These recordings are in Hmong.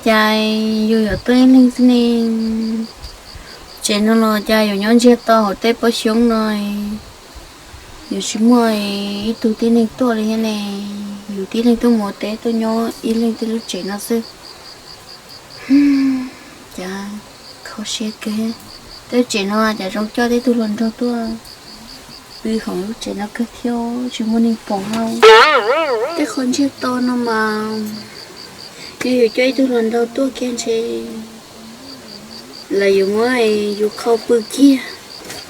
Cas yus yuav tuaj ib leeg xwb ne? Tsev no los cas yuav nyob ntsiag to hauv tej pob xyoob no, yuav tsis muaj ib tug tib neeg tuaj li thiab ne? Yus tib leeg tuaj mus ua teb tuaj nyob ib leeg tej lub tsev no xwb. Cas kho siab kawg. Tej tsev no cas zoo coj tej tug hluas nraug tuaj pw hauv lub tsev no kawg thiab tsis muaj neeg pom hauv. Tej qhov ntsiag to no mas yog yus coj ib tug hluas nraug tuaj kiag ntshe lawv yuav muab yus qhau pw kiag,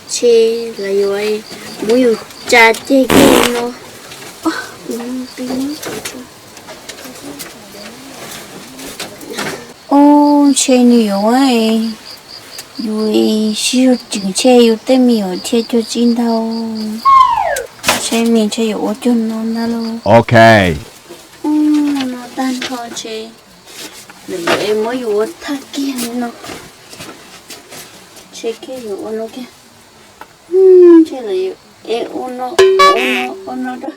ntshe lawv yuav muab yus tsa ceg kiag no. Ub, ntshe nws yuav, yus sib zog tseem ntshe yus tej me nyuam dhia cuag tsis ntau, ntshe nws ntshe yuav ua cuag no ntag lauj. Ok. Ub, no tag nrho ntshe lawv yuav es muab yus ua thaj kiag li no. Ntshe kiag yuav ua no kiag. Ntshe lawv yuav es ua no, ua no, ua no rau.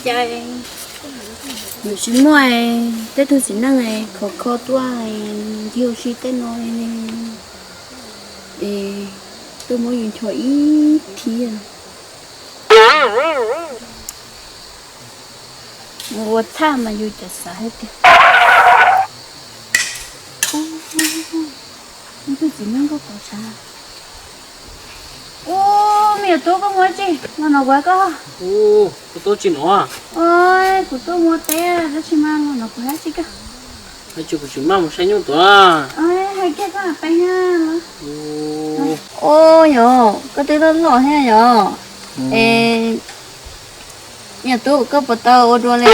Cas yus tsis muaj tej tug txiv neej khov kho tuaj ncig ua si tej no li ne, es tuaj muab yus ncho ib thiab. Mus ua thaj mas yus cov xav hais tias ib tug txiv neej nkauj pov tshav. Ub, me nyuam tub, koj mus dab tsi? Los nov kuv hais koj. Ub, koj tuaj tsi no? Ua, kuv tuaj mus ua teb, tab sis mas los nov kuv hais dab tsi koj? Hais tias kuv tsis maj mus saib nyuj tuaj. Hais kiag koj peev los. Ua yog koj twb loj loj thiab yog? Es me nyuam tub, koj puas tau ua dua li?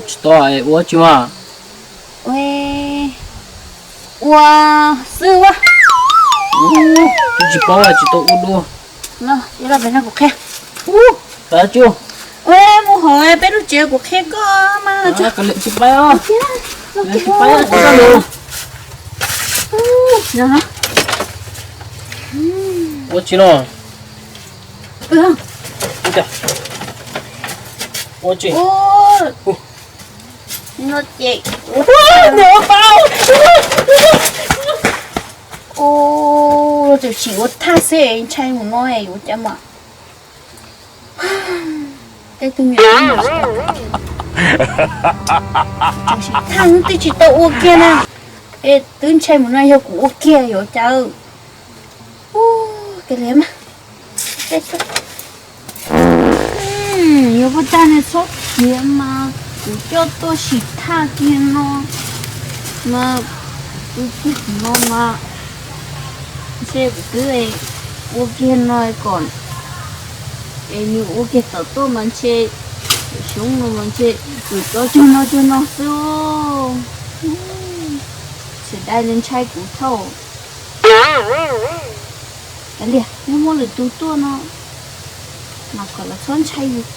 Tsis tau, ua tsi mas? Ua xwb ua. Kuv tsis paub, tsis tau ua dua. Los, ib los pem no kuv qhia. Ua, mus hauv peb lub tsev kuv qhia koj mas. Tsis paub, tsis paub. Ua tsi no? Ua tsi? No ces ua tseem tsim ua thaj xwb, ntshai mus no yuav cas mas. Tej tug me nyuam thaj twb tsis tau ua kiag na, es twb ntshai mus no yog kuv ua kiag yuav cas. Ua kiag li mas. Yuav ua tag nws txhob khiav mas kuv coj tuaj sim thaj kiag no mas, kuv twb no mas ntshe kuv twb ua kiag no kom es nws ua kiag tom tuaj mas ntshe xyoob no mas ntshe nws cov cuag no cuag no xwb. Tsis dai li ntshai kuv thauj. Kav liam, nyob muaj lwm tus tuaj no mas kom lawv txhob ntshai yus.